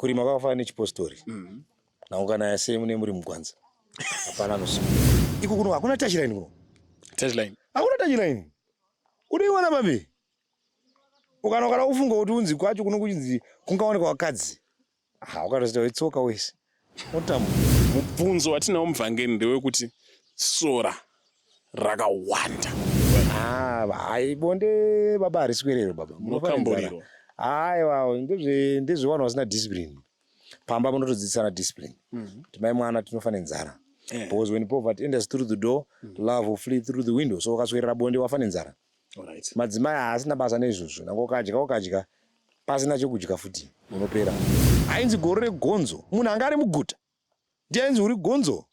Kurima kwakafanana nechipostori. Naukanaya sei mune muri mugwanza, hapana anosima iko kuno. Hakuna touchline kuno. Touchline? Hakuna touchline. Unoiwana papi? Ukana kufunga kuti unzi kwacho kuno kuchinzi kungaonekwa vakadzi, ha, ukatosita wetsoka wese otambura. Mubvunzo watinawo, muvhangeri, ndewekuti sora rakawanda. Ah, hai, bonde baba hariswerero baba. Munokamburirwa. Aiwa, ndezvevanhu vasina discipline. Pamba munotodzidzisana discipline kuti mai mwana tinofa nenzara, because when poverty enters through the door, love will flee through the window. So ukaswerera bonde, wafa nenzara. Madzimai haasina basa neizvozvo. Nange ukadya, ukadya pasina chekudya futi, unopera. Ainzi goro regonzo, munhu anga ari muguta ndiainzi uri gonzo.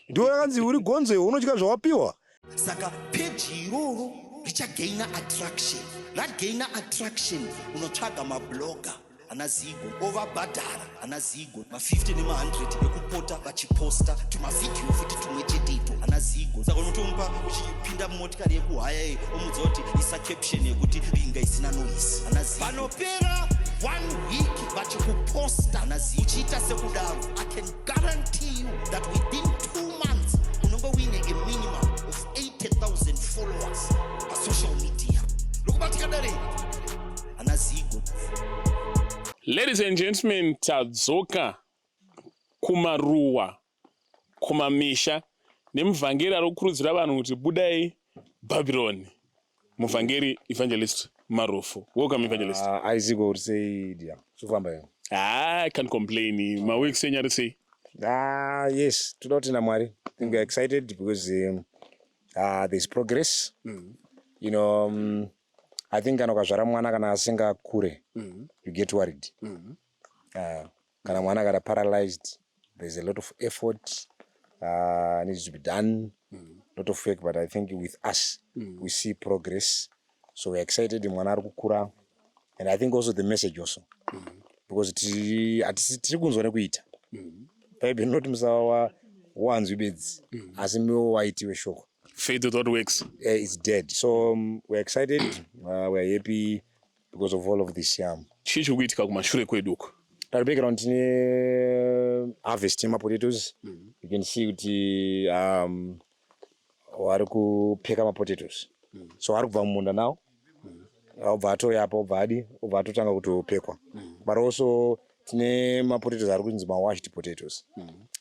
Ndiwo rakanzi uri gonzo iwe, unodya zvawapiwa. Saka peji iroro richagaina attraction. Ragaina attraction, unotsvaga mablogger ana Zigo, ovabhadhara ana Zigo ma50 nema100 ekupota vachiposta tumavhidhiyo futi tumwe chete ito ana Zigo. Saka unotomupa uchipinda mumotikari yekuhaya iyi, omudza kuti isa caption yekuti "Ringa isina noise." Ana Zigo vanopera one week vachikuposta ana Zigo. Uchiita sekudaro, I can guarantee you that within 2 months unonge uine a minimum of 80,000 followers pasocial media. Ndokubatika dare ana Zigo. Ladies and gentlemen, tadzoka kumaruwa, kumamisha, nemuvhangeri ari kukurudzira vanhu kuti budai Bhabhironi, muvhangeri Evangelist Marufu. Welcome, Evangelist. Ah, aiziko, uri sei dia? Zvikufamba here? I can't complain. Maweeks enyu ari sei? Ah, yes, toda kutenda Mwari. I think we are excited because there's progress. I think kana ukazvara mwana, kana asingakure, you get worried. Kana mwana akada paralyzed, there's a lot of effort needs to be done, lot of work. But I think with us, we see progress, so we're excited. Mwana ari kukura, and I think also the message also, because tiri kunzwa nekuita. Bhaibheri rinoti musava wanzwi bedzi, asi miwo waiti weshoko. Faith without works Is dead. So we're excited, we're happy because of all of this, yeah. Chii chiri kuitika kumashure kwedu uku? Pari background tine harvest yemapotatoes. You can see kuti vari kupeka mapotatoes. So ari kubva mumunda now, obva atoyapo, obva adi, obva atotanga kutopekwa. But also tine mapotatoes ari kunzi mawashed potatoes,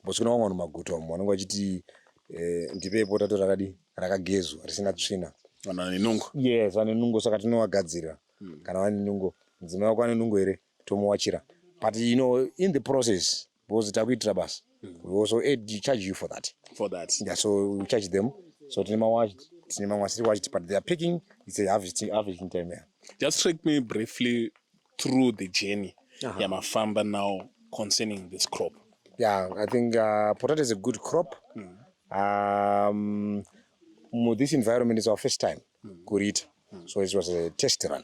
because kuna vamwe vanhu maguta umu vanenge vachiti ndipei potato rakadi rakagezwa, risina tsvina. Vanhu vane nungo. Yes, vane nungo. Saka tinovagadzirira. Kana vane nungo, mudzimai wako ane nungo here, tomuwachira. But in the process, because takuitira basa, we also add, charge you for that. For that. Yeah, so we charge them. So tine mawashed, tine mamwe asiri washed, but they are picking. It's a harvesting time, yeah. Just take me briefly through the journey yamafamba now concerning this crop. Yeah, I think potato is a good crop. This environment is our first time kuriita, so it was a test run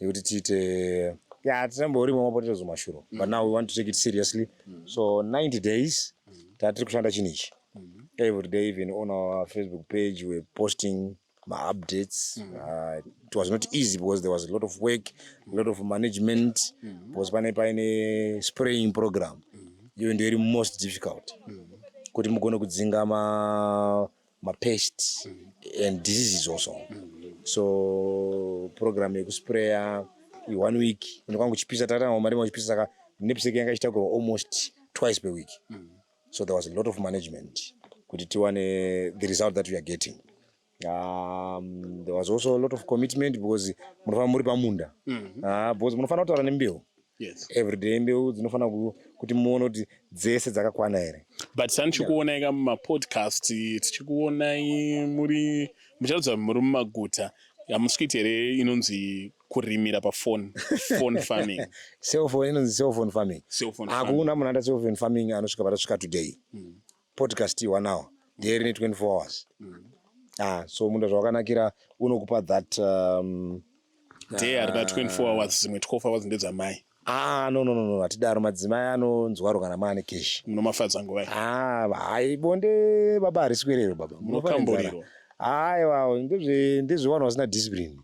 yekuti tiite. Yeah, tinamborima mapotatoes mumashuro, but now we want to take it seriously. So 90 days tatiri kushanda chinhu ichi every day. Even on our Facebook page we're posting maupdates. It was not easy because there was a lot of work, a lot of management, because pane paine spraying program. Iyo ndiyo iri most difficult kuti mugone kudzinga mapest and diseases also. So program yekuspraya one week unokanga uchipisa, tatanga marima uchipisa, saka knapsack yanga ichitakurwa almost twice per week. So there was a lot of management kuti tiwane the result that we are getting. There was also a lot of commitment because munofanira muri pamunda. Ah, because munofanira kutaura nembeu every day. Mbeu dzinofanira kuti muone kuti dzese dzakakwana here. But sani tichikuonai ka mumapodcast, tichikuonai muri mucharatidza muri mumaguta, hamusi kuita here inonzi kurimira pafone, phone farming? Cellphone, inonzi cellphone farming. Cellphone farming. Hakuna munhu anoita cellphone farming anosvika patasvika today. Podcast one hour ndeye rine 24 hours. Ah, so munda zvawakanakira unokupa that Day harina 24 hours, dzimwe 12 hours ndedzamai. Ah, no, hatidaro. Madzimai anonzwaro kana maane keshi. Munomafadza nguvai? Ah, hai, bonde baba hariswerero baba. Munokamburirwa. Aiwa, ndezvevanhu vasina discipline.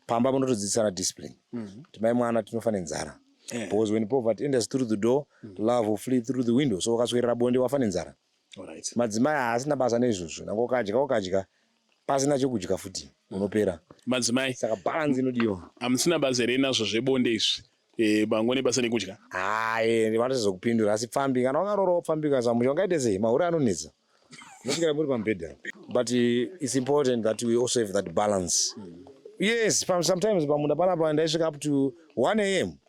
Pamba munotodzidzisana discipline kuti mai mwana tinofa nenzara. Because when poverty enters through the door, love will flee through the window. So ukaswedera bonde, wafa nenzara. Madzimai haasina basa neizvozvo. Nange ukadya, ukadya pasina chekudya futi, unopera. Madzimai. Saka balance inodiwa. Hamusina basa here nazvo zvebonde izvi? Bangone basa nekudya. Hayi, vanotozokupindura, asi pfambi kana wakarorawo pfambi kasamusha ungaite sei? Mahure anonetsa, unosvikira muri pamubhedha. But it's important that we also have that balance. Yes, sometimes pamunda panapa ndaisvika up to 1 a.m.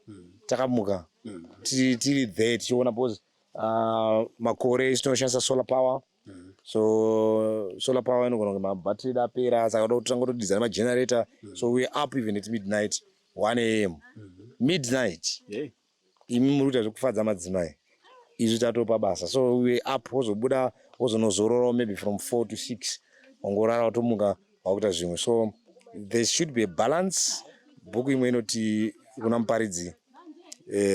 Takamuka tiri there tichiona, because makore tinoshandisa solar power. So solar power inogona kunge mabhatiri apera, saka toda kutanga kutodhiza nemagenerator. So we are up even at midnight, 1 a.m., midnight. Imi muri kuita zvekufadza madzimai, izvi tatopa basa. So we up, wozobuda, wozonozororawo maybe from 4 to 6, wangorara, watomuka, wakuita zvimwe. So there should be a balance. Bhuku imwe inoti kuna Muparidzi,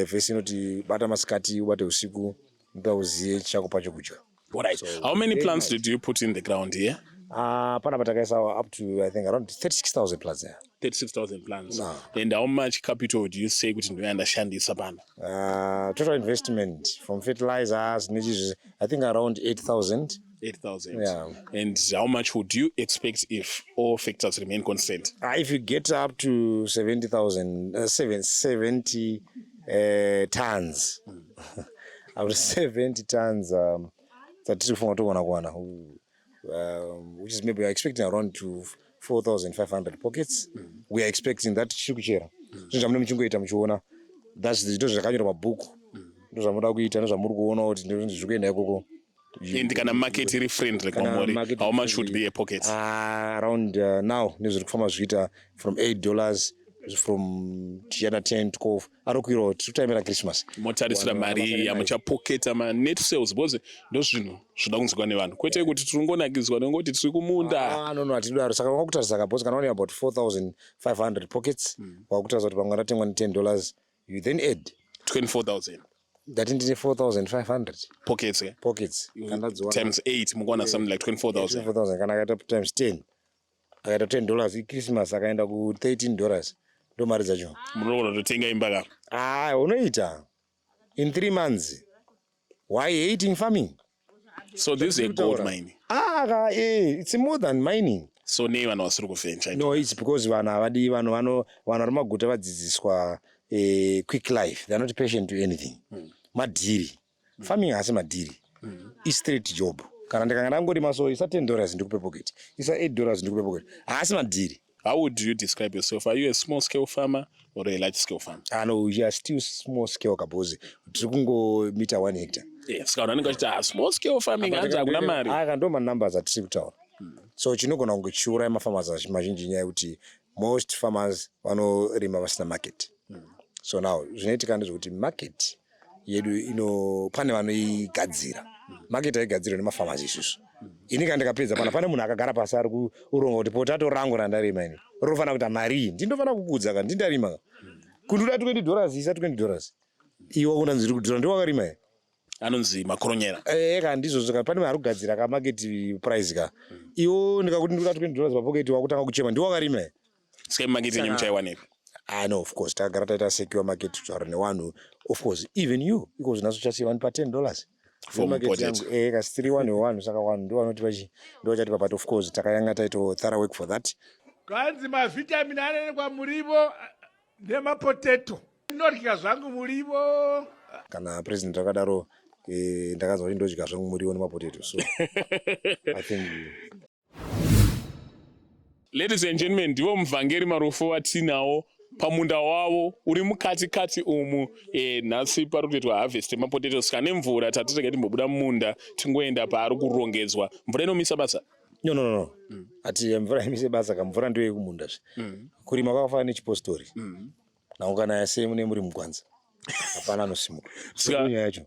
vhesi inoti, "Bata masikati, ubate usiku, ndoda uziye chichakupa chokudya." Alright. How many plants did you put in the ground here? Panapa takaisa up to, I think, around 36,000 plants there. 36,000 plants. No. And how much capital do you say kuti ndoyandashandisa pano? Total investment from fertilizers nechizvi, I think around 8000. 8,000. Yeah. And how much would you expect if all factors remain constant? If you get up to 70,000, 70 tons, up to 70 tons dzatiri kufunga togona kuwana, which is maybe we are expecting around to 4500 pockets. We are expecting that. Tichiri kuchera zvinhu zvamune muchingoita muchiona, that's ndo zvakanyorwa mabhuku, ndo zvamuda kuita, ndo zvamuri kuona kuti ndo zviri kuenda ikoko. And kana market iri friendly Kana kwamuri, market how much would friendly, be a pocket? Around now nezviri kufamba zvichiita, from $8, from tichienda 10, 12, ari kuirawo. Tiri kutaimira Christmas. Motarisira Vanhu mari vabasa nemari. Yamuchapoketa, manet sales, because ndo zvinhu zvoda kunzwikwa nevanhu, kwete kuti tiri kungonakidzwa nengoti tiri kumunda. Ah, no, hatidaro. Saka wakutarisa ka, because kana une about 4500 pockets, wakutarisa kuti pamwe ratengwa ne$10, you then add 24,000. Ndati ndine 4500 pockets, eh? Pockets. Kana ndadziwana Times 8, mukuwana something like 24,000. 24,000. Kana akaita times 10, akaita $10 iChristmas, akaenda ku$13, ndo mari dzacho. Munogona kutotenga imba ka. Ah, unoita in 3 months. Why hating farming? So this is a gold mine. Ah ka, it's more than mining. So nei vanhu vasiri kuventure? No, it's because vanhu havadi, vanhu vano, vanhu vari maguta vadzidziswa quick life. They are not patient to anything. Madhiri, farming haasi madhiri, istraight job. Kana ndikanga ndangorima, so isa $10 ndikupe pocket, isa $8 ndikupe pocket, haasi madhiri. How would you describe yourself? Are you a small scale farmer or a large scale farmer? Ah, no, we are still small scale kabozi, tiri kungomita 1 hectare. Yeah, saka vanhu vanenge vachiti, "Ah, small scale farming, hanzi hakuna mari." Aka ndo manumbers atiri kutaura. So chinogona kunge chiuraya mafarmers mazhinji inyaya yekuti most farmers vanorima vasina market. So now zvinoitika ndezvekuti market yedu ino, pane vanoigadzira market, haigadzirwe nemafarmers isusu. Ini kana ndikapedza pana, pane munhu akagara pasi ari kuronga kuti potato rangu randarima ini rinofanira kuita marii, ndinofanira kukudza ka ndindarima ka kundoda $20, isa $20, iwe wakuna nziri kudhura, ndiwakarima here? Anonzi makoronyera. Ka ndizvozvo ka, pane munhu ari kugadzira ka market price ka. Iwo ndikakuti ndikuda $20 papocket, wakutanga kuchema, ndiwakarima here? Saka market yenyu muchaiwanepi? Ah, no, of course takagara taita secure market, kutaura nevanhu. Of course even you iko zvinaso chasiya vanhu pa $10. For Market potato. yangu, kasi tiri one wevanhu, saka vanhu ndo vanotipa chi, ndo vachatipa. But of course takayanga taito thorough work for that. Kwanzi mavhitamini anoonekwa murivo nemapoteto. Ndinodya zvangu murivo. Kana president akadaro, ndakanzwa kuti ndodya zvangu muriwo nemapotato, so I think Ladies and gentlemen, ndivo Muvhangeri Marufu watinawo pamunda wavo uri mukati kati umu. Nhasi pari kutoitwa harvest yemapotatoes kane mvura. Tati rega timbobuda mumunda tingoenda paari kurongedzwa. Mvura inomisa basa? No, ati mvura imise basa ka, mvura ndiyo yekumunda zve. Kurima kwakafanana nechipostori, nangu kana yase mune muri mugwanza, hapana anosimuka. Nyaya yacho.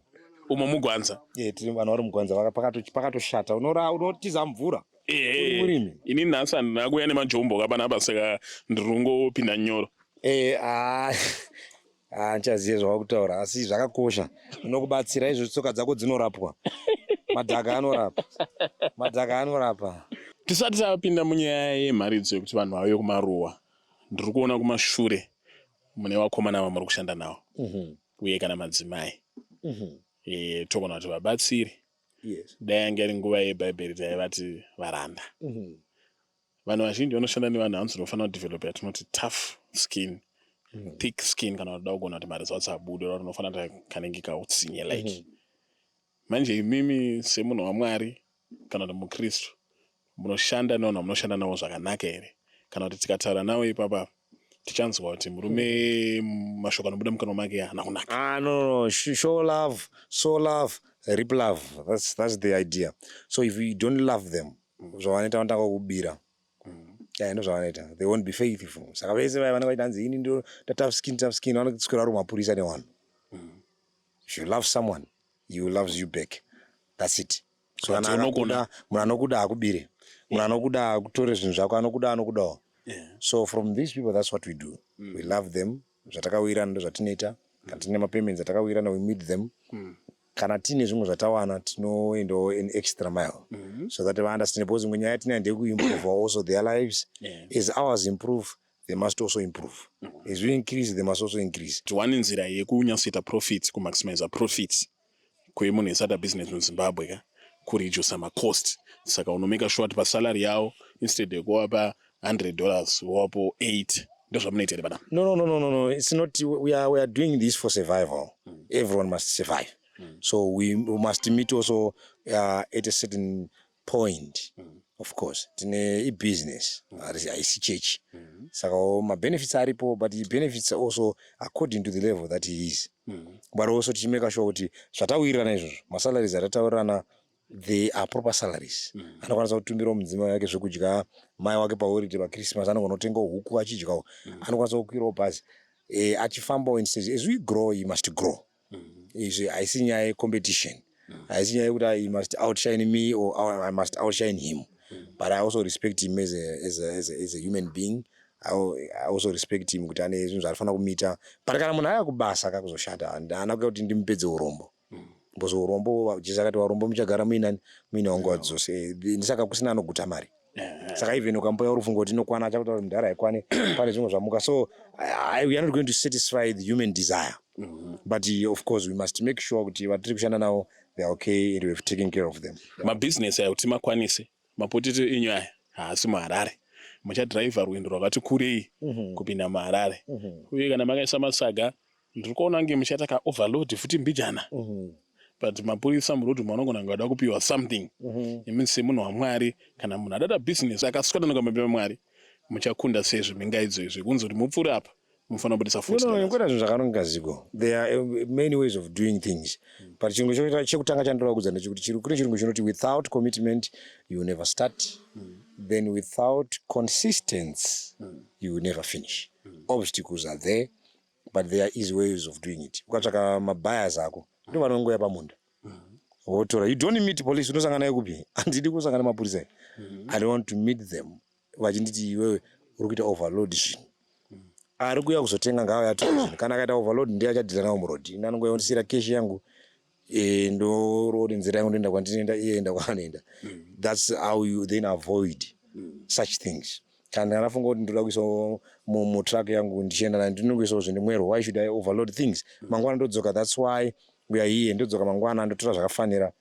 Umo mugwanza? Tiri vanhu vari mugwanza, pakatoshata, unotiza mvura. Uri murimi. Ini nhasi handina kuuya nemajombo kapanapa, saka ndiri kungopinda nyoro. Ah, ah, ndichaziva zvawakutaura, asi zvakakosha, inokubatsira izvo, tsoka dzako dzinorapwa, madhaka anorapa, madhaka anorapa. Tisati tapinda munyaya yemharidzo yekuti vanhu vauye kumaruwa, ndiri kuona kumashure. Mune vakomana vamuri kushanda navo uye kana madzimai, togona kuti vabatsiri. Dai yange iri nguva yebhaibheri, taivati varanda. Vanhu vazhinji vanoshanda nevanhu, hanzi unofanira kudevelopa yatinoti tough skin, thick skin, kana kuti kugona kuti maresults abude, or unofanira kuti kanenge kautsinye like. Manje imimi semunhu waMwari kana kuti mukristu, munoshanda nevanhu vamunoshanda navo zvakanaka here, kana kuti tikataura navo ipapa tichanzwa kuti murume, mashoko anobuda mukanwa make haana kunaka? Ah, no. Show love, sow love, reap love. That's the idea. So if you don't love them, zvavanoita, vanotanga kubira. Yeah, ndo zvavanoita. They won't be faithful. Saka vese vaya vanenge vachiti hanzi ini ndo tough skin, tough skin, vanoswera vari kumapurisa nevanhu. If you love someone, he loves you back. That's it. So But kana akakuda, munhu anokuda akubire. Munhu anokuda akutore zvinhu zvako, anokuda anokudawo. So from these people, that's what we do. We love them. Zvatakawirana ndo zvatinoita. Kana tine mapayments atakawirana, we meet them. Kana tiine zvimwe zvatawana, tinoendawo an extra mile so that vaunderstand, because imwe nyaya tinayo ndeyekuimprove also their lives. As ours improve, they must also improve. As we increase, they must also increase. Kuti one nzira yekunyatsoita profit, kumaximiza profit kwemunhu esata business muZimbabwe ka, kuredusa macost. Saka unomake sure kuti pasalary yavo, instead yekuvapa $100, wovapo 8. Ndozvamunoita here panapa? No. It's not. We are doing this for survival. Everyone must survive. So we must meet also at a certain point. Of course, tine i-business, haisi church. Saka mabenefits aripo, but the benefits also according to the level that he is. But also tichimake sure kuti zvatawirirana izvozvo, masalaries atataurirana, they are proper salaries. Anokwanisa kutumirawo mudzimai wake zvekudya, mai wake paholiday, paChristmas anogona kutengawo huku achidyawo, anokwanisa kukwirawo bhazi, achifambawo. Instead, as we grow, he must grow. Izvi haisi nyaya yecompetition, haisi nyaya yekuti he must outshine me or I must outshine him, but I also respect him as a human being. I also respect him kuti ane zvinhu zvaanofanira kumita, but kana munhu aya kubasa kakuzoshanda, handina kuya kuti ndimupedze urombo, because urombo, Jesu akati varombo muchagara muinani, muinawo nguva dzose. Ndisaka kusina anoguta mari. Saka even ukamboya urufungo kuti inokwana, achakuta kuti mudhara haikwane, pane zvimwe zvamuka. So we are not going to satisfy the human desire, but of course we must make sure kuti vatiri kushanda navo, they are okay and we have taken care of them. Mabhizinesi aya kuti makwanise, mapotato enyu aya haasi muHarare, muchadhiraivha rwendo rwakati kurei kupinda muHarare. Uye kana makaisa masaga, ndiri kuona kunge muchaita kaoverload futi mbijana, but mapurisa murodhi manogona kunge vada kupiwa something. Imi semunhu waMwari, kana munhu adada bhizinesi akaswedana pamberi paMwari, muchakunda sei zvimingaidzo izvi kunzi kuti mupfuure apa mufanira kubudisa 40 No, kwete zvinhu zvakanonga ziko. There are many ways of doing things, but chinhu chekutanga chandoda kudza ndechekuti kune chirungu chinoti without commitment you will never start, then without consistency you will never finish. Obstacles are there, but there are easy ways of doing it. Ukatsvaka mabuyers ako, ndo vanongoya pamunda votora. You don't meet police. Unosangana naye kupi? Handidi kusangana nemapurisa. I don't want to meet them vachinditi iwewe uri kuita overload zvinhu. Ari kuuya kuzotenga ngauya atora zvinhu. Kana akaita overload, ndiye achadhila nawo murodhi. Ini anongouya kundisiyira cash yangu, ndorori nzira yangu, ndoenda kwandinoenda, iye enda kwaanoenda. That's how you then avoid such things. Kana ndafunga kuti ndoda kuisawo mutruck yangu ndichienda nayo, ndinongoisawo zvinhu mwero. Why should I overload things? Mangwana ndodzoka. That's why we are here. Ndodzoka mangwana, ndotora zvakafanira.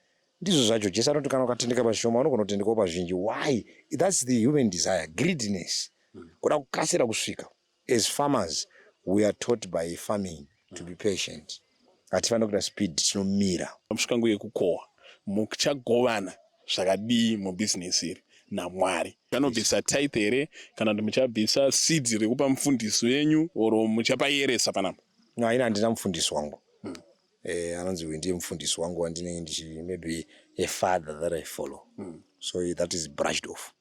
Ndizvo zvacho Jesu anoti kana ukatendeka pashoma, unogona kutendekawo pazhinji. Why? That's the human desire, greediness, kuda kukasira kusvika. As farmers, we are taught by farming to be patient. Hatifaniri kuita speed, tinomira. Musvika nguva yekukohwa, muchagovana zvakadii mubhizinesi iri naMwari? Anobvisa tithe here, kana kuti muchabvisa seed rekupa mufundisi wenyu, or muchapayeresa panapa? No, ini handina mufundisi wangu. Anonzi uyu ndiye mufundisi wangu wandinenge ndichi, maybe a father that I follow. So that is brushed off.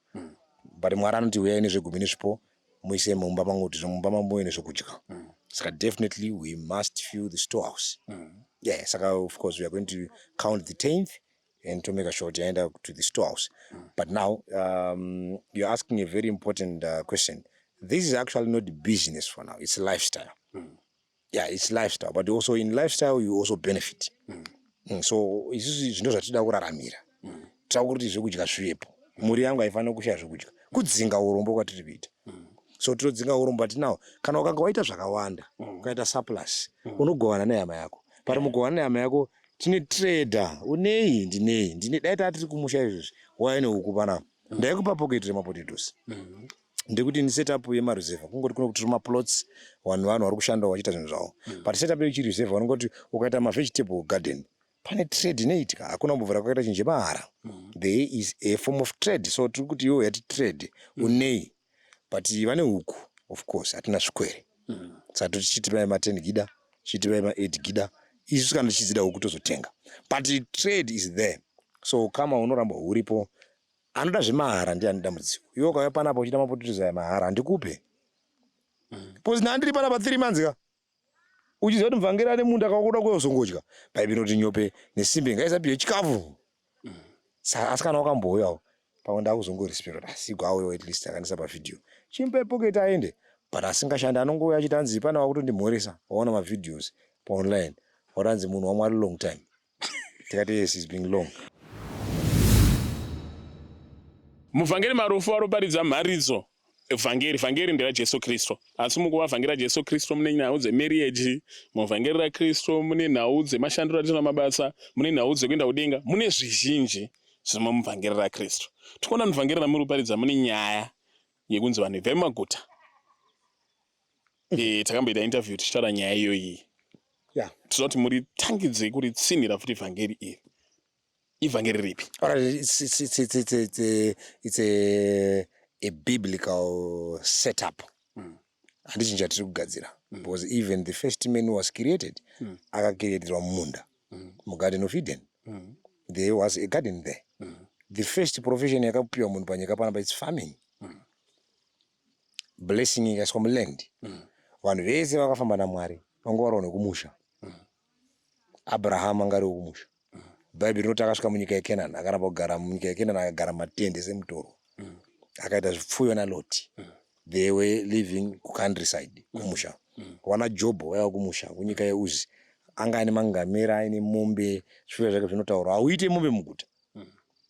But Mwari anoti uyai nezvegumi nezvipo muise mumba mangu, kuti mumba mangu muve nezvekudya. Saka definitely we must fill the storehouse. Yeah, saka of course we are going to count the tenth and to make sure kuti yaenda to the storehouse. But now you're asking a very important question. This is actually not business for now, it's lifestyle. Yeah, it's lifestyle, but also in lifestyle you also benefit. So isusu zvino zvatida kuraramira, tira kuti zvekudya zvivepo. Mhuri yangu haifaniri kushaya zvekudya, kudzinga urombo kwatiri kuita. So tinodzinga urombo hatinawo. Kana ukanga waita zvakawanda, ukaita surplus, unogovana nehama yako. Pari mugovana nehama yako, tine trader. Unei? Ndinei? Ndine. Dai tatiri kumusha izvozvi, wauya nehuku panapa, ndaikupa pocket remapotatoes. Ndekuti ni setup yemaruzevha, kungoti kuno kuti maplots, vanhu vari kushandawo vachiita zvinhu zvavo, but setup yechiruzevha vanongoti ukaita mavegetable garden, pane trade inoitika. Hakuna kumbobvira kwakaita chinhu chemahara. There is a form of trade. So tiri kuti iwo yati trade, unei? But vane huku, of course hatina zvikwere. Saka totichitipai ma10 gida, chiitipai ma8 gida. Isu kana tichidzida huku tozotenga, but trade is there. So kama unoramba huripo. Anoda zvemahara ndiye ane dambudziko. Iwe ukauya panapa uchida mapotatoes aya mahara, handikupe, because ndandiri panapa 3 months ka, uchiziva kuti muvhangeri ane munda kakuda kuyozongodya. Bhaibheri inoti nyope nesimbe ngaisapiwe chikafu. Saka asi kana wakambouyawo pamwe, ndakuzongorespecta kuti asigwa auyawo, at least akandisa pavhidhiyo, chimupe pocket aende. But asingashandi anongouya achiti anzi pane wakutondimhoresa, waona mavideos paonline, watanzi munhu waMwari long time. Tikati yes, is being long. Muvhangeri Marufu varoparidza mharidzo, vhangeri. Vhangeri nderaJesu Kristu, asi mukuva vhangeri raJesu Kristu mune nhau dzemarriage, muvhangeri raKristu mune nhau dzemashandiro atinoita mabasa, mune nhau dzekuenda kudenga, mune zvizhinji zvimo muvhangeri raKristu. Tikuona muvhangeri ramuri kuparidza mune nyaya yekunzi vanhu ibvai mumaguta. Takamboita interview tichitaura nyaya iyoyi. Tinoda kuti muritangidzei kuritsinhira futi vhangeri iri. Ivhangeri ripi? Alright, it's a biblical setup. Handichinhu chatiri kugadzira, because even the first man was created, akacreatirwa mumunda, muGarden of Eden. There was a garden there. The first profession yakapiwa munhu panyika panapa, it's farming. Blessing ikaiswa muland. Vanhu vese vakafamba naMwari vanga vari vanhu vekumusha. Abraham anga ari wekumusha. Bhaibheri rinoti akasvika munyika yeKenani, akaramba kugara munyika yeKenani, akagara matende semutoro, akaita zvipfuyo naLoti. They were living kucountryside, kumusha. Wana Jobho waiva kumusha, kunyika yeUzi. Anga aine mangamera, aine mombe, zvipfuyo zvake zvinotaurwa. Hauite mombe muguta,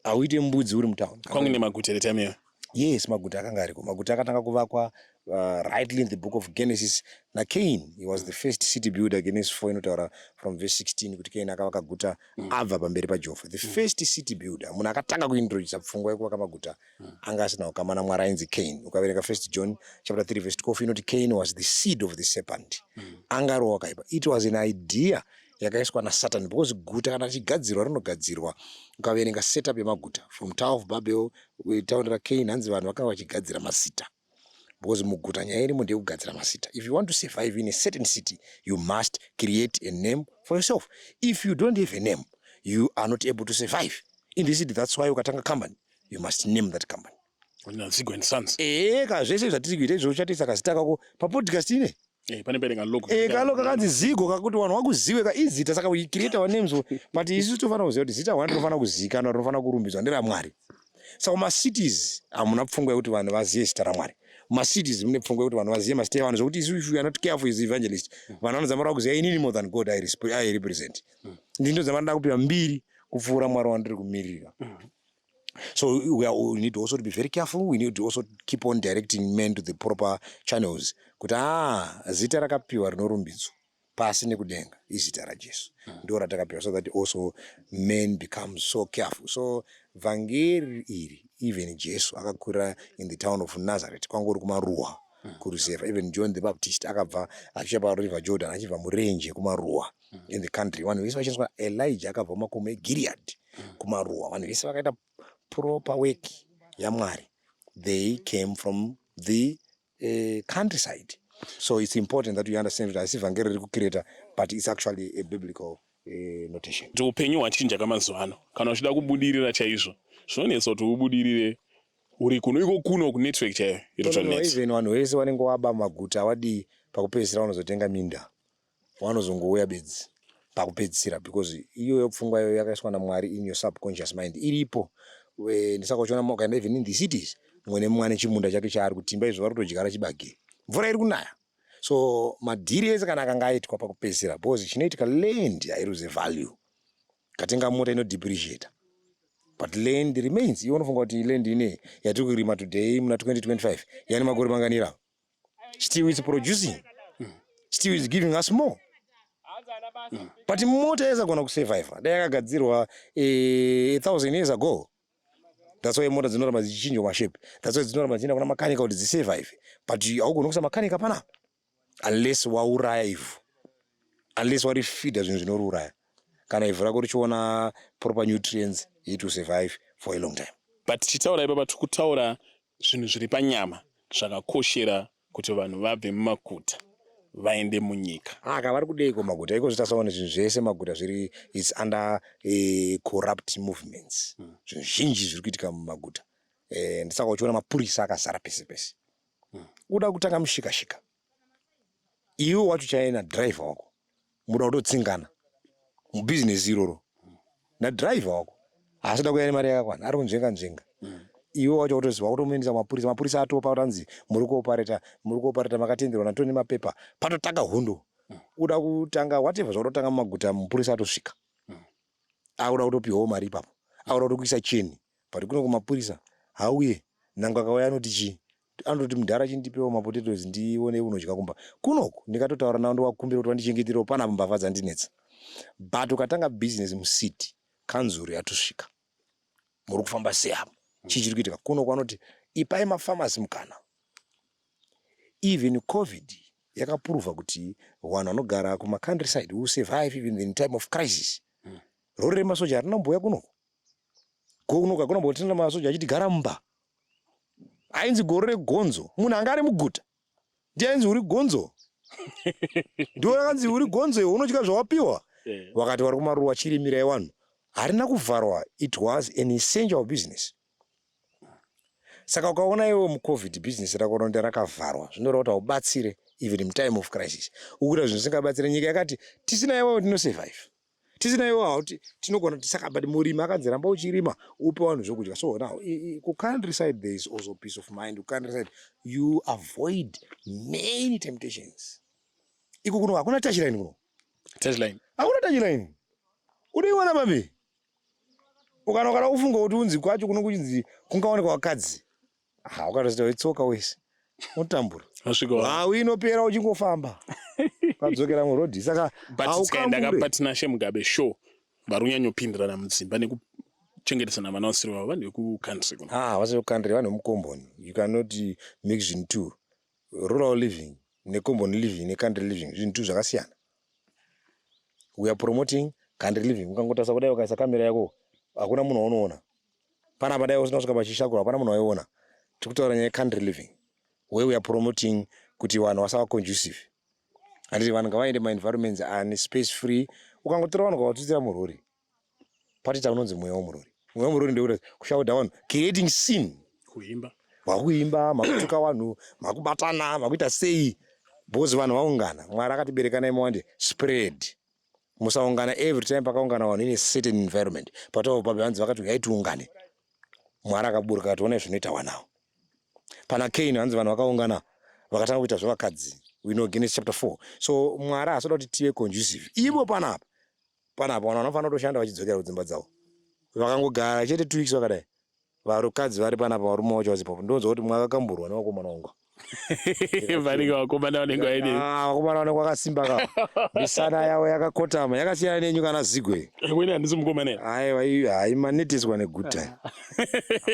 hauite mbudzi uri mutauni. Kwangu nemaguta here time iyo? Yes, maguta akanga ariko. Maguta akatanga kuvakwa rightly in the Book of Genesis naCain. He was the first city builder. Genesis 4 inotaura from verse 16 kuti Cain akavaka guta abva pamberi paJehovha. The first city builder, munhu akatanga kuintrodusa pfungwa yekuvaka maguta, anga asina kukama naMwari, ainzi Cain. Ukaverenga First John chapter 3 verse 12, inoti Cain was the seed of the serpent. Anga ari wakaipa. It was an idea yakaiswa naSatan, because guta kana richigadzirwa, rinogadzirwa. Ukaverenga setup yemaguta from Tower of Babel, taundi raCain, hanzi vanhu vakanga vachigadzira mazita, because muguta nyaya irimo ndeyekugadzira mazita. If you want to survive in a certain city, you must create a name for yourself. If you don't have a name, you are not able to survive in the city. That's why ukatanga company, you must name that company. Zigo and Sons. Eka zvese zvatiri kuita izvo, uchatoisa kazita kako papodcast ine. Pane perenga logo. Kalo kakanzi Zigo, kakuti vanhu vakuzive ka izita. Saka we create our names, but isu tofanira kuziva kuti zita one rinofanira kuzivikanwa, rinofanira kurumbidzwa, nderamwari. Saka mumacities hamuna pfungwa yekuti vanhu vazive zita raMwari. Mumacities mune pfungwa yekuti vanhu vazive mazita evanhu, zvokuti isu, if we are not careful as evangelist, vanhu vanozamara kuziva inini more than God I represent. Ndindodzamara ndakupiwa mbiri kupfuura Mwari wandiri kumirira. So we need also to be very careful. We need to also keep on directing men to the proper channels, kuti ah, zita rakapiwa rinorumbidzwa pasi nekudenga izita raJesu, ndo ratakapiwa, so that also men become so careful. So vhangeri iri, even Jesu akakurira in the town of Nazareth, kwangori kumaruwa, kuruzevha. Even John the Baptist akabva achiuya pariver Jordan achibva murenje, kumaruwa, in the country. Vanhu vese vachinzwa Elijah akabva mumakomo eGilead, kumaruwa. Vanhu vese vakaita proper work yaMwari, they came from the countryside. So it's important that you understand kuti asi vhangeri riri kucreata, but it's actually a biblical notation. Kuti upenyu hwachinja kamazuva ano, kana uchida kubudirira chaizvo, zvinonetsa kuti ubudirire uri kuno, iko kuno kunetwork chaiyo inotonetsa. Even vanhu vese vanenge waba maguta, wadii, pakupedzisira vanozotenga minda, vanozongouya bedzi pakupedzisira, because iyoyo pfungwa iyoyo yakaiswa naMwari in your subconscious mind iripo. Ndisaka uchiona ukaenda even in the cities, mumwe nemumwe ane chimunda chake chaari kutimba. Izvo vari kutodyara chibage, mvura iri kunaya. So madhiri ese kana akanga aitwa pakupedzisira, because chinoitika, land hairuze value. Katenga mota inodepreciata, but land remains. Iwe unofunga kuti land ine yatiri kurima today muna 2025 yani makore manganira? Still it's producing, still is giving us more. But mota yaisagona kusurvive dai yakagadzirwa 1000 years ago. That's why mota dzinoramba dzichinjwa mashape. That's why dzinoramba dzichienda kuna makanika kuti dzisurvive. But haugoni kuisa makanika panapa unless wauraya ivhu, unless warifeeda zvinhu zvinoriuraya. Kana ivhu rako richiona proper nutrients, it will survive for a long time. But tichitaura ipapa, tiri kutaura zvinhu zviri panyama zvakakoshera kuti vanhu vabve mumaguta vaende munyika. Aka vari kudeiko maguta iko? Zvitasaone zvinhu zvese maguta zviri, it's under corrupt movements. Zvinhu zhinji zviri kuitika mumaguta. Ndisaka uchiona mapurisa akazara pese pese. Uda kutanga mushikashika, iwe wacho chaina driver wako muda kutotsingana mubhizinesi iroro nadriver wako, haasida kuya nemari yakakwana, ari kunzvenga nzvenga. Iwe wacho kutoziva kutomuendesa mapurisa, mapurisa atopa kuti anzi muri kuoperate, muri kuoperate makatenderwa natoni mapepa. Patotanga hondo. Uda kutanga whatever zvautotanga mumaguta, mupurisa atosvika, akuda kutopiwawo mari ipapo, akuda kutokuisa cheni. But kuno kumapurisa hauye nango akauya anoti chii? Anototi, "Mudhara, chindipewo mapotatoes ndione unodya kumba." Kunoku ndikatotaura navo, ndovakumbira kuti vandichengeterewo panapa, mbavha dzandinetsa. But ukatanga business mucity, kanzuru yatosvika, "Muri kufamba sei apo? Chii chiri kuitika?" Kuno kwanoti ipai mafarmers mukana. Even COVID yakaprova kuti vanhu vanogara kumacountryside will survive even in time of crisis. Rori remasoja harina kumbouya kunoku. Kunoku hakuna mbotenda masoja achiti gara mumba. Ainzi gore regonzo, munhu anga ari muguta ndiye ainzi uri gonzo, ndiwo rakanzi uri gonzo iwe unotya zvawapiwa. Vakati vari kumaruwa, chirimirai vanhu. Harina kuvharwa. It was an essential business. Saka ukaona iwe muCOVID business rako ronde rakavharwa, zvinoreva kuti haubatsire even in time of crisis. Ukuita zvinhu zvisingabatsire. Nyika yakati tisina iwewe tinosurvive, tisina iwewe hauti tinogona. Saka but murimi akanzi ramba uchirima, upe vanhu zvokudya. So now kucountryside there is also peace of mind. Kucountryside you avoid many temptations. Iko kuno hakuna touchline kuno. Touchline. Hakuna touchline. Unoiwana mami ukana ukada kufunga kuti unzi kwacho kuno kuchinzi kungaonekwa vakadzi, ha, ukatosita wetsoka wese unotambura. Wasvika Hau inopera uchingofamba ukadzokera murodhi. Saka But tikaenda haukambure. kapaTinashe Mugabe show, vari kunyanyopindirana mudzimba nekuchengetesana vana vasiri vavo, vanhu vekucountry kuno. Ah, vasi vekucountry, vanhu vemukomboni. You cannot mix zvinhu two, rural living nekomboni living necountry living, zvinhu two zvakasiyana. We are promoting country living. Ukangotarisa kudai, ukaisa kamera yako, hakuna munhu waunoona panapa. Dai usina kusvika pachishakura, hapana munhu waiona. Tiri kutaura nyaya yecountry living where we are promoting kuti vanhu vasava conducive, handiti? Vanhu ngavaende maenvironments ane space free. Ukangotora vanhu ukavatutsira murori, patoita unonzi mweya womurori. Mweya womurori ndekuti kushaudha vanhu, creating sin. Kuimba. Makuimba, makutuka vanhu, makubatana, makuita sei, because vanhu vaungana. Mwari akatiberekanai mawande, spread, musaungana. Every time pakaungana vanhu in a certain environment, patavo pabe vanzi vakati uyai tiungane, Mwari akaburuka akati, "Onai zvinoita wanawo." Pana Cain, hanzi vanhu vakaungana vakatanga kuita zvevakadzi. We know Genesis chapter 4. So Mwari haasada kuti tive conducive ivo panapa. Panapa vanhu vanofanira kutoshanda vachidzokera kudzimba dzavo. Vakangogara chete 2 weeks vakadai, varukadzi vari panapa, varume vacho vasipo, ndonzwa kuti mwakakamburwa nevakomana vangu. Vanenge vakomana vanenge vaine Ah, vakomana vanenge vakasimba ka, misana yavo yakakotama, yakasiyana nenyu kana zigwe. Kwene, handisi mukomana here? Aiwa, iyo haimanetiswa negood time.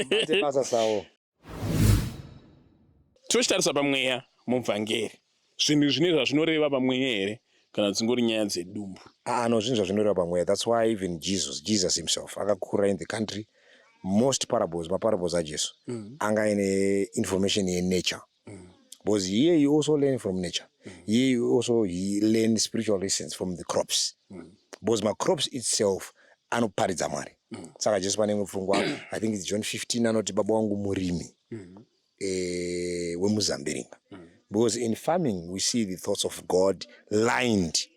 Bate basa sawo. Tochitarisa pamweya mubvangeri, zvinhu zvine zvazvinoreva pamweya here, kana dzingori nyaya dzedumbu? Ah, no, zvinhu zvazvinoreva pamweya. That's why even Jesus himself akakura in the country. Most parables, maparables aJesu anga aine information yenature, because here you also learn from nature. Here you also, he learn spiritual lessons from the crops, because macrops itself anoparidza Mwari. Saka Jesu pane imwe pfungwa, I think it's John 15, anoti, "Baba wangu murimi wemuzambiringa." Because in farming we see the thoughts of God lined,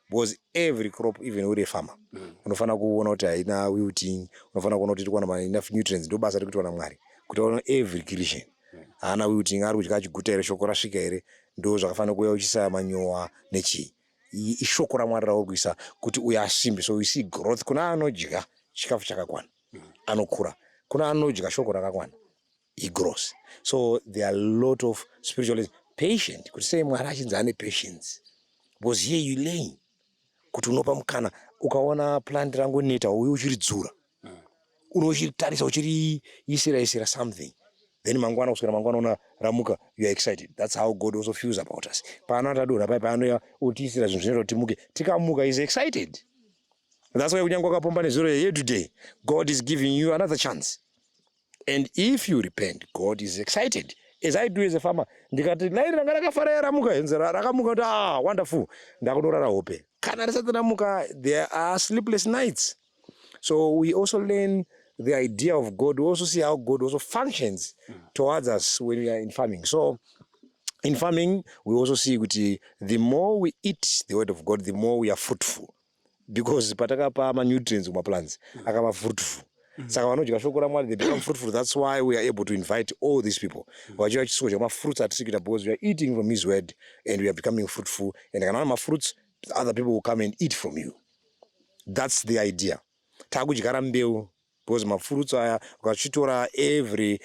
because every crop, even uri farmer, unofanira kuona kuti haina wilting, unofanira kuona kuti iri kuwana enough nutrients. Ndo basa rekuitwa naMwari kuti aone every creation haana wilting, ari kudya achiguta here, shoko rasvika here. Ndo zvakafanira kuuya uchisa manyowa nechii. Ishoko raMwari rauri kuisa kuti uyo asimbe. So we see growth kuna anodya chikafu chakakwana, anokura. Kuna anodya shoko rakakwana, he grows. So there are a lot of spiritual. Patient, kuti sei Mwari achinzi ane patience? Because here you learn kuti unopa mukana. Ukaona plant rangoneta, uye uchiridzura, unochiritarisa, uchiriisira isira something, then mangwana, kuswera mangwana, una ramuka, you are excited. That's how God also feels about us. Paano tadonha pai, paanoya utiisira zvinhu zvinoita kuti timuke. Tikamuka, is excited. That's why kunyange wakapomba nezuro, here today God is giving you another chance, and if you repent, God is excited. As I do as a farmer, ndikati lairi ranga rakafara, ramuka, henze rakamuka, kuti, "Ah, wonderful," ndakunorara hope. Kana risati ramuka, there are sleepless nights. So we also learn the idea of God. We also see how God also functions towards us when we are in farming. So in farming, we also see kuti the more we eat the word of God, the more we are fruitful, because patakapa manutrients kumaplants, akava fruitful. Saka vanodya shoko raMwari, they become fruitful. That's why we are able to invite all these people vachiva chisiko mafruits atiri kuita, because we are eating from his word and we are becoming fruitful. And kana vana mafruits, other people will come and eat from you. That's the idea. Takudyara mbeu, because mafruits aya ukachitora every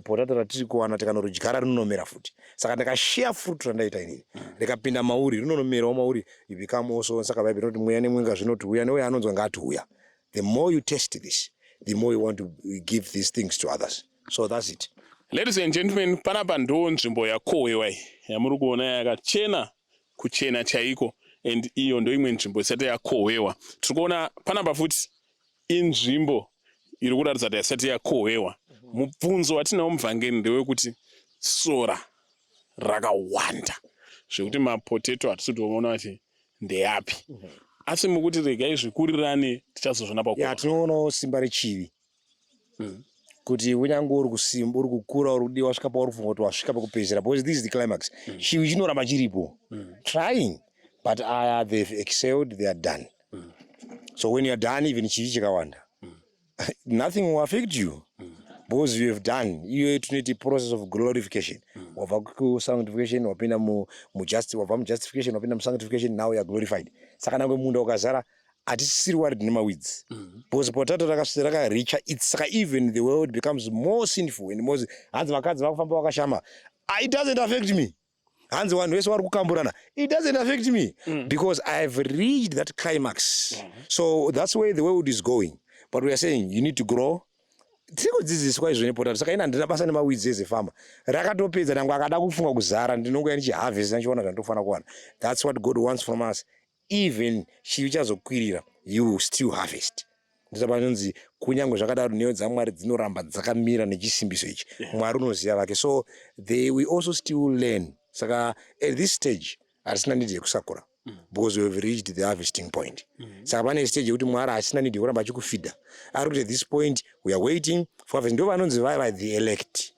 potato ratiri kuwana, tikanorudyara, rinonomera futi. Saka ndakashare fruit randaita inini, rikapinda mauri, rinonomerawo mauri. You become also. Saka Bhaibheri rinoti mweya nemwenga zvinoti, "Uya," neuya anonzwa ngaati, "Uya." The more you taste this, the more you want to give these things to others. So that's it. Ladies and gentlemen, panapa ndo nzvimbo yakohwewa iyi yamuri kuona, yakachena kuchena chaiko, and iyo ndo imwe nzvimbo isati yakohwewa. Tiri kuona panapa futi inzvimbo iri kuratidza kuti haisati yakohwewa. Mubvunzo watinawo, muvhangeri, ndewekuti sora rakawanda zvekuti mapotato hatisi kutoona kuti ndeyapi, asi mukuti regai zvikurirane, tichazozvona ya pakukohwa. Tinoonawo simba rechivi, kuti kunyange uri kusimba, uri kukura, uri kudiwa, wasvika pauri kufunga kuti wasvika pekupedzisira, because this is the climax, chivi chinoramba chiripo, trying. But aya, they've excelled, they are done. So when you are done, even chivi chikawanda, nothing will affect you, because you have done. Iyo tinoti process of glorification. Wabva kusanctification, wapinda wabva mujustification, wapinda musanctification. Now you are glorified. Saka nangwe munda ukazara, hatisisiri worried nemaweeds, because potato rakareacha its. Saka even the world becomes more sinful and more, hanzi vakadzi vakufamba vakashama. Ah, it doesn't affect me. Hanzi vanhu vese vari kukamburana. It doesn't affect me, because I've reached that climax. So that's where the world is going, but we are saying you need to grow. Tiri kudzidziswa izvo nepotato. Saka ina handina basa nemaweeds as a farmer. Rakatopedza, nangwe akada kufunga kuzara, ndinongoya ndichiharvesta, ndichiona zvandofanira kuwana. That's what God wants from us. Even chivi chazokwirira, you will still harvest. Ndosaka panonzi, kunyange zvakadaro, nheyo dzaMwari dzinoramba dzakamira nechisimbiso ichi, Mwari unoziva vake. So we also still learn. Saka at this stage hatisina need yekusakura, because we have reached the harvesting point. Saka pane stage yekuti Mwari hasina need yekuramba achikufeeda. Ari kuti at this point we are waiting for harvest. Ndo vanonzi vaiva the elect,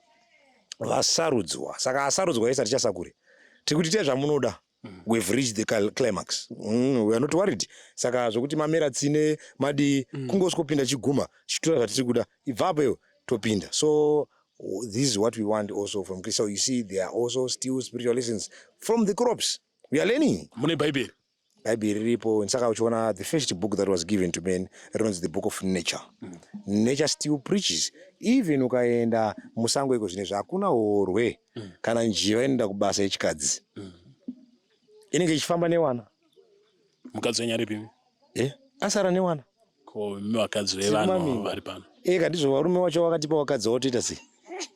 vasarudzwa. Saka asarudzwa ese hatichasakure, tiri kuti itai zvamunoda. We've reached the climax. We are not worried. Saka zvokuti mamera tsine madii, kungosvikopinda chiguma, chitora zvatiri kuda, ibvapo iwe, topinda. So this is what we want also from Christ. So you see, there are also still spiritual lessons from the crops we are learning. Mune Bhaibheri? Bhaibheri riripo. Saka uchiona, the first book that was given to men rinonzi the book of nature. Nature still preaches. Even ukaenda musango iko zvinezvi, hakuna horwe kana njiva inoenda kubasa yechikadzi, inenge ichifamba newana. Mukadzi wenyu aripi? Asara newana. Ko imi vakadzi vevanhu Mamina. vari pano? Eka ndizvo, varume wacho wakatipa vakadzi wotoita sei?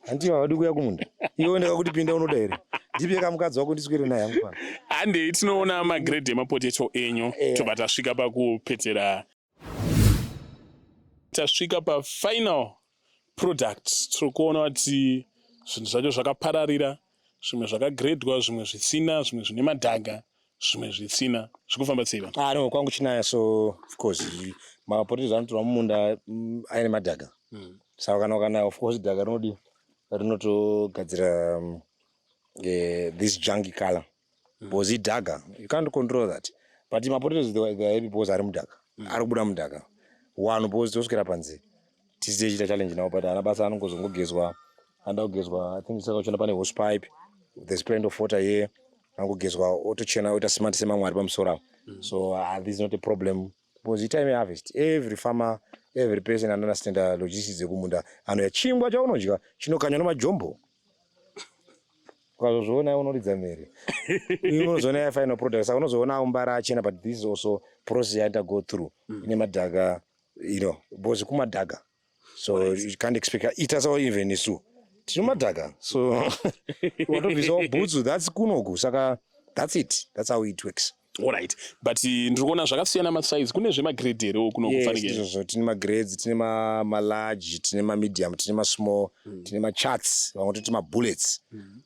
Handivo havadi kuuya kumunda. Iwe ndakakuti pinda, unoda here? Ndipe kamukadzi wako ndiswere naye hangu pano. Handei tinoona magrade emapotato enyu. Tobva tasvika pakupetera, tasvika pafinal product. Tiri kuona kuti zvinhu zvacho zvakapararira, zvimwe zvakagredwa, zvimwe zvisina, zvimwe zvine madhaga, zvimwe zvisina. Zviri kufamba sei vanhu? Ah, no, kwangu chinaya. So of course mapotato anotorwa mumunda aine madhaga. Saka kana ukanaya, of course dhaga rinodi rinotogadzira this junky color, because idhaga, you can't control that. But mapotatoes, they are happy because ari mudhaga, ari kubuda mudhaga wanhu, because toswera panze tisi tichiita challenge nawo. But haana basa, anongozongogezwa, anoda kugezwa, I think. Saka uchiona pane hose pipe, there's plenty of water here. Angogezwa, otochena, oita smart semamwe ari pamusoro apo. So this is not a problem, because itime yeharvest, every farmer, every person anounderstanda logistics dzekumunda anoya. Chingwa chaunodya chinokanywa nemajombo. Ukazozviona unoridza mhere. Unozoona ya final product, saka unozoona aumbara achena, but this is also process yaita go through ine madhaka, because kumadhaka, so you can't expect ita so. Even isu tino madhaka, so watobvisawo bhutsu. That's kunoku, saka that's it, that's how it works. Alright, but ndiri kuona zvakasiyana masize. Kune zvemagrade herewo kuno? Yes. Kufanike Ndizvozvo, tine magrades, tine malarge, tine mamedium, tine masmall, tine machuts, vamwe toti mabullets.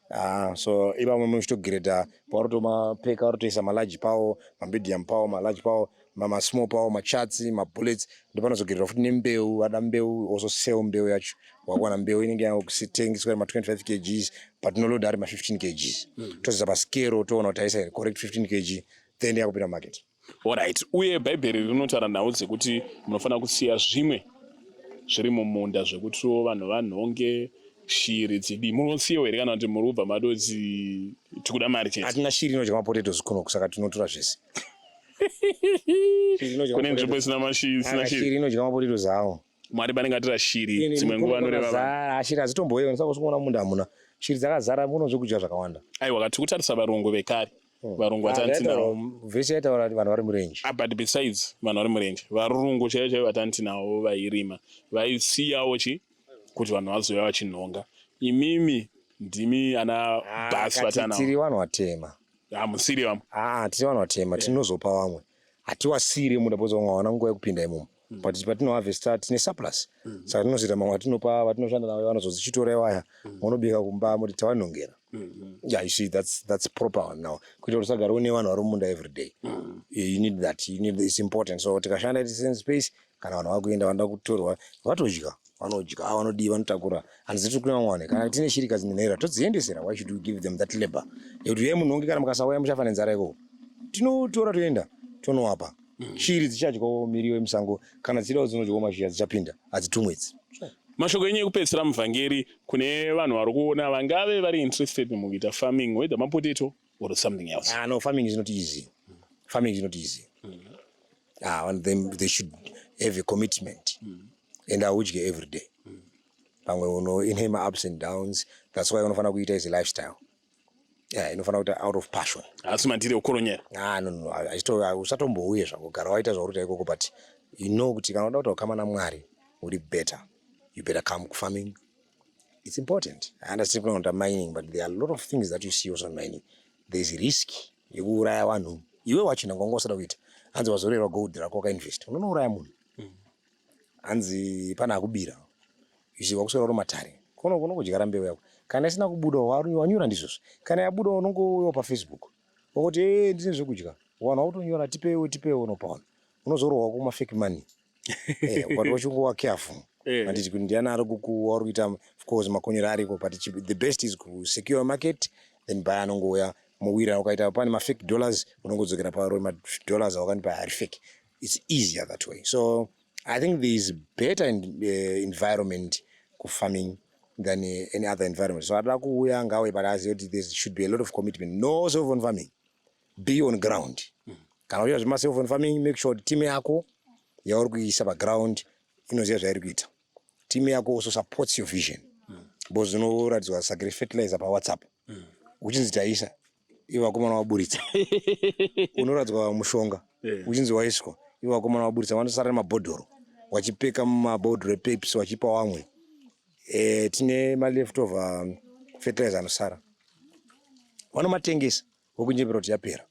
Ah, so ivamwe muchitogreda pauritomapeka, uritoisa malarge pawo, mamedium pawo, malarge pawo, masmall pawo, machuts, mabullets. Ndopanozogererwa futi nembeu. Vada mbeu, also sell mbeu yacho. Wakuwana mbeu inenge yakutengeswa ma25 kgs, but tinoloada ari ma15 kgs, tozoisa paskero, toona kuti taisa correct 15 kg, then yakupinda market. Alright, uye Bhaibheri rinotaura nhau dzekuti munofanira kusiya zvimwe zviri mumunda zvekutiwo vanhu vanhonge, shiri dzidi. Munosiyawo here, kana kuti muri kubva madoti tikuda mari chete? Hatina shiri inodya mapotatoes kunoku, saka tinotora zvese. Shiri inodya Kune nzvimbo mapotatoes. isina mashiri, isina Ah, shiri? Shiri inodya mapotatoes awo. Mwari panenge atira shiri, dzimwe nguva anoreva vanhu. Zara shiri hadzitomboyewo, saka usikuona munda hamuna shiri, dzakazara muno zvekudya zvakawanda. Aiwa, kati kutarisa varungu vekare, varungu vatantinavo. Vhesi yaitaura kuti vanhu vari murenje. Ah, but besides vanhu vari murenje, varungu chaivo chaivo vatantinavo vairima, vaisiyawo chi kuti vanhu vazouya vachinhonga. Imimi ndimi ana bhasi vatanavo. Tiri vanhu vatema. Hamusiri vamwe. Ah, tiri vanhu vatema, tinozopa vamwe, hatiwasiri munda because vamwe havana nguva yekupinda imomo, but patinoharvesta tine surplus, saka tinozoita mamwe atinopa vatinoshanda navo, vanozodzichitora iwaya, vanobika kumba, muti tavanhongera. Yeah, you see, that's proper one now, kuita kuti usagara une vanhu vari mumunda every day. You need that, you need, it's important. So tikashanda tisame space, kana vanhu vakuenda, vanoda kutorwa, vatodya, vanodya, vanodii, vanotakura. Handisi tiri kune vamwe vanhu, kana tine shirikadzi nenhera, todziendesera. Why should we give them that labor yekuti uyai munhonge? Kana mukasauya muchafa nenzara ikoko. Tinotora, toenda tonovapa. Shiri dzichadyawo miriwo yemusango, kana dzichidawo dzinodyawo mashizha, dzichapinda, hadzitumwe idzi. Mashoko enyu ekupedzisira, muvhangeri, kune vanhu vari kuona vangave vari interested mukuita farming, whether mapotato or something else? Ah, no, farming is not easy. Farming is not easy. Ah, and them, they should have a commitment and audye every day. Pamwe uno ine ma-ups and downs. That's why unofanira kuita as a lifestyle. Yeah, inofanira kuita out of passion. Asi mandiri ekukoronyera? Ah, no, usatombouye zvako, gara waita zvauri kuita ikoko, but you know kuti kana uda kuti wakama naMwari uri better, you better come kufarming. It's important. I understand kunoita mining, but there are a lot of things that you see also in mining. There's risk yekuuraya vanhu. Iwe wachina ngwanga usada kuita, hanzi wazorerwa gold rako, wakainvest, unonouraya munhu, hanzi pana akubira. Izvi wakuswera uri matare kuno kuno kudyara mbeu yako, kana isina kubuda wanyura ndizvozvo. Kana yabuda, unongouyawo paFacebook wakuti, "E, ndine zvekudya." Vanhu vakutonyora, "Tipewo, tipewo." Unopa vanhu, unozorohwa kuma fake money. Ukati wachingova careful. Handiti kuti ndiani ari kukuwa uri kuita? Of course makonyero ariko, but the best is kusecure market, then buy anongouya muwira. Ukaita pane mafake dollars, unongodzokera paro, madollars awakandipa ari fake. It's easier that way. So I think there is better environment kufarming than any other environment. So ada kuuya ngauye, but azive kuti there should be a lot of commitment. No cellphone farming, be on ground. Kana uchiita zvemacellphone farming, make sure kuti team yako yauri kuisa paground inoziva zvairi kuita. Team yako also supports your vision, because unoratidzwa sagre fertilizer paWhatsApp, uchinzi taisa, ivo vakomana vaburitsa. Unoratidzwa mushonga, uchinzi waiswa, ivo vakomana vaburitsa. Vanosara nemabhodhoro, wachipeka mumabhodhoro ePepsi, wachipa vamwe. Tine maleftover fertilizer anosara, vanomatengesa, vokunyepera kuti yapera.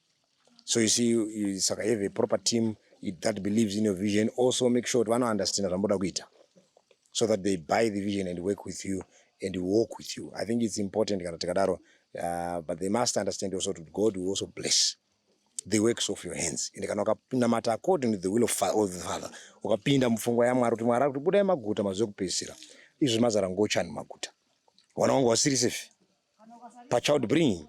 So you see, saka have a proper team that believes in your vision. Also make sure kuti vanounderstanda zvamboda kuita, so that they buy the vision and work with you and walk with you. I think it's important kana tikadaro. But they must understand also that God will also bless the works of your hands, and kana ukanamata according to the will of the Father, ukapinda mupfungwa yaMwari kuti Mwari akuti budai maguta mazuva ekupedzisira, izvi mazara ngochani maguta, wana wangu wasiri safe pachild bringing.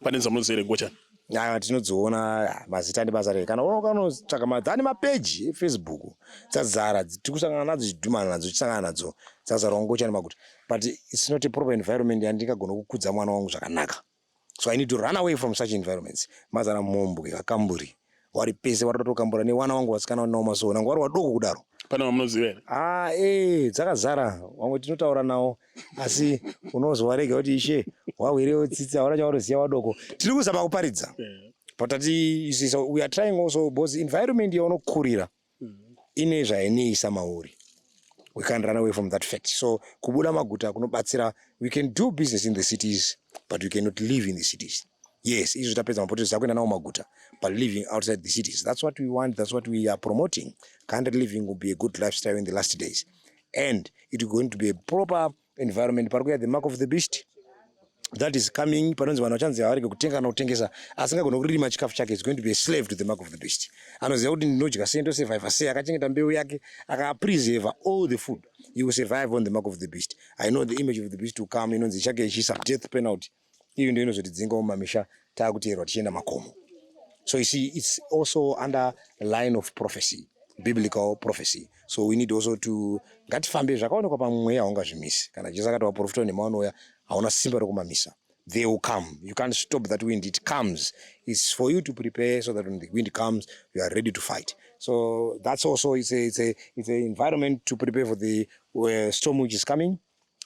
Pane dzamunoziva here ngochani? Aya tinodziona. Ah, mazita ndibasa rei? Kana ukanotsvaka madzani mapeji eFacebook, dzazara, tiri kusangana nadzo, chidhumana nadzo, chisangana nadzo, dzazara ngochani maguta. But it's not a proper environment yandingagona kukudza mwana wangu zvakanaka, so I need to run away from such environments. Mazara mombwe, vakamburi vari pese, vari kutokambura newana wangu vasikana nawo masowo nangu vari vadoko kudaro. Pane vamunoziva here? Ah, dzakazara. Vamwe tinotaura nawo, asi unozovarega kuti, "Ishe, wahwirewo tsitsi, hauna chaunoziva, wadoko." Tiri kuzama kuparidza, but tati so we are trying also because environment yaunokurira ine zvainoisa mauri. We can't run away from that fact. So kubuda maguta kunobatsira. We can do business in the cities, but we cannot live in the cities. Yes, izvo tapedza mapotatoes, takuenda nawo maguta, but living outside the cities, that's what we want, that's what we are promoting. Country living will be a good lifestyle in the last days, and it is going to be a proper environment. Pari kuya the mark of the beast that is coming, panonzi vanhu vachanzi havarege kutenga kana kutengesa. Asingagona kurima chikafu chake is going to be a slave to the mark of the beast. Anoziva kuti ndinodya sei, ndosurvive sei, akachengeta mbeu yake, akapreserve all the food, he will survive on the mark of the beast. I know the image of the beast will come, inonzi chake ichiisa death penalty. Iyo ndio inozotidzinga mumamisha, taakuteyerwa tichienda makomo. So you see, it's also under line of prophecy, biblical prophecy. So we need also to, ngatifambe zvakaonekwa pamweya, haungazvimisi. Kana Jesu akati vaprofita venhema vanouya, hauna simba rokumamisa. They will come. You can't stop that wind. It comes. It's for you to prepare so that when the wind comes, you are ready to fight. So that's also, it's a environment to prepare for the storm which is coming,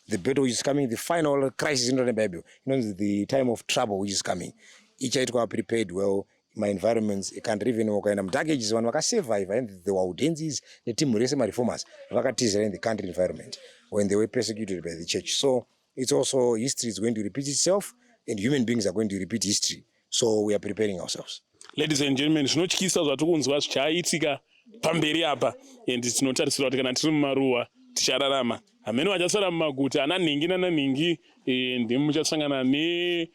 the battle which is coming, the final crisis in the Bible inonzi the time of trouble which is coming. Ichaitwa prepared well maenvironments ecountry. Even ukaenda muDark Ages, vanhu vakasurvive and the Waldenses netimu rese, mareformers, vakatizira in the country environment when they were persecuted by the church. So it's also, history is going to repeat itself and human beings are going to repeat history. So we are preparing ourselves. Ladies and gentlemen, zvinotyisa zvatiri kunzwa zvichaitika pamberi apa, and tinotarisira kuti kana tiri mumaruwa tichararama. Hamene vachasara mumaguta, ana nhingi nana nhingi, ndimi muchasangana ne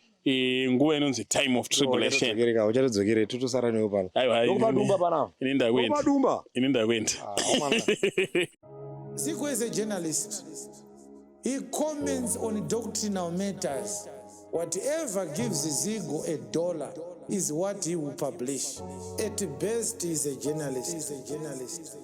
nguva inonzi time of tribulation. Uchatodzokere, totosara newe pano. Aiwa. Ndokupadumba panapa. Ini ndakuenda. Ndokupadumba. Ini ndakuenda. Zigo is a journalist. He comments on doctrinal matters. Whatever gives Zigo a dollar is what he will publish. At best, he's a journalist. He's a journalist.